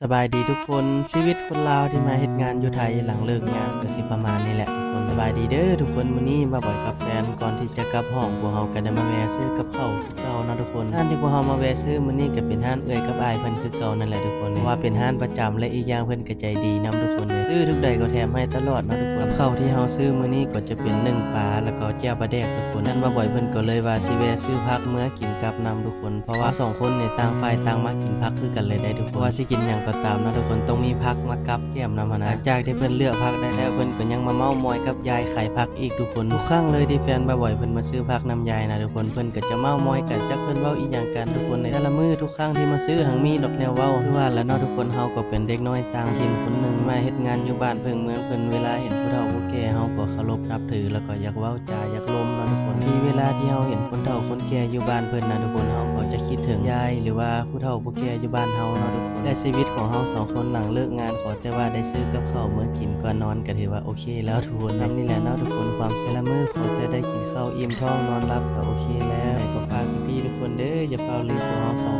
ສະບາຍດີທຸກຄົນ, ຊີວິດຄົນລາວທີ່ມາເຮັດງານຢູ່ໄທ ຫຼັງເລີກງານກໍຊິປະມານນີ້ແຫຼະທຸກຄົນ. ສະບາຍດີເດີທຸກຄົນ, ມື້ນີ້ມາບ່ອຍກັບແຟນ ກ່ອນທີ່ຈະກັບຫ້ອງ ພວກເຮົາກໍໄດ້ມາແວ່ຊື້ກັບເຂົ້າຄືເກົ່າເນາະທຸກຄົນ. ຮ້ານທີ່ພວກເຮົາມາແວ່ຊື້ມື້ນີ້ກໍເປັນຮ້ານເອື້ອຍກັບອ້າຍເພິ່ນຄືເກົ່ານັ້ນແຫຼະທຸກຄົນ, ເພາະວ່າເປັນຮ້ານປະຈຳ ແລະ ອີກຢ່າງເພິ່ນກໍໃຈດີນຳທຸກຄົນ, ຊື້ທຸກໃດກໍແຖມໃຫ້ຕະຫຼອດເນາະທຸກຄົນ. ກັບເຂົ້າທີ່ເຮົາຊື້ມື້ນີ້ກໍຈະເປັນໜຶ້ງປາ ແລ້ວກໍແຈ່ວປາແດກທຸກຄົນ. ນັ້ນມາບ່ອຍເພິ່ນກໍເລີຍວ່າຊິແວ່ຊື້ຜັກເມືອ ກິນກັບນຳທຸກຄົນ, ເພາະວ່າສອງຄົນນີ້ຕ່າງຝ່າຍຕ່າງມັກກິນຜັກຄືກັນເລີຍໄດ໋ທຸກຄົນ. ບໍ່ວ່າຊິກິນຫຍັງກໍຕາມເນາະທຸກຄົນ, ຕ້ອງມີຜັກມາກັບແກ້ມນຳຫັ້ນນະ. ຫຼັງຈາກທີ່ເພິ່ນເລືອກຜັກໄດ້ແລ້ວ ເພິ່ນກໍຍັງມາເມົາມອຍກັບຍາຍຂາຍຜັກອີກທຸກຄົນ. ທຸກຄັ້ງເລີຍທີ່ແຟນບ່າວບອຍເພິ່ນມາຊື້ຜັກນຳຍາຍນະທຸກຄົນ, ເພິ່ນກໍຈະເມົາມອຍກັນ, ຈັກເພິ່ນເວົ້າອີ່ຫຍັງກັນທຸກຄົນ. ໃນແຕ່ລະມື້ທຸກຄັ້ງທີ່ມາຊື້ ຫັງມີດອກແນວເວົ້າ. ຄືວ່າແຫຼະເນາະທຸກຄົນ, ເຮົາກໍເປັນເດັກນ້ອຍຕ່າງຖິ່ນຄົນໜຶ່ງ ມາເຮັດງານຢູ່ບ້ານເພິ່ງເມືອງເພິ່ນ, ເວລາເຫັນຜູ້ເຖົ້າຜູ້ແກ່ ເຮົາກໍເຄົາລົບນັບຖື ແລ້ວກໍຢາກເວົ້າ ຈາຢາກລົມເນາະທຸກຄົນ. ທີ່ເວລາທີ່ເຮົາເຫັນຄົນເຖົ້າຄົນແກ່ຢູ່ບ້ານເພິ່ນນະທຸກຄົນ, ເຮົາກໍຈະຄິດເຖິງຍາຍ ຫຼືວ່າຜູ້ເຖົ້າຜູ້ແກ່ຢູ່ບ້ານເຮົາເນາະທຸກຄົນ. ແລະ ຊີວິດຂອງເຮົາສອງຄົນຫຼັງເລີກງານ ຂໍແຕ່ວ່າໄດ້ຊື້ກັບເຂົ້າເມືອກິນກ່ອນນອນ ກໍຖືວ່າໂອເຄແລ້ວທຸກຄົນ. ສ່ຳນີ້ແຫຼະເນາະທຸກຄົນ, ຄວາມສຸກແຕ່ລະມື້ ຂໍແຕ່ໄດ້ກິນເຂົ້າອີ່ມທ້ອງນອນຫຼັບກໍໂອເຄແລ້ວ. ກໍຝາກພີ່ໆທຸກຄົນເດີ, ຢ່າຟ້າວລືມພວກເຮົາສອງ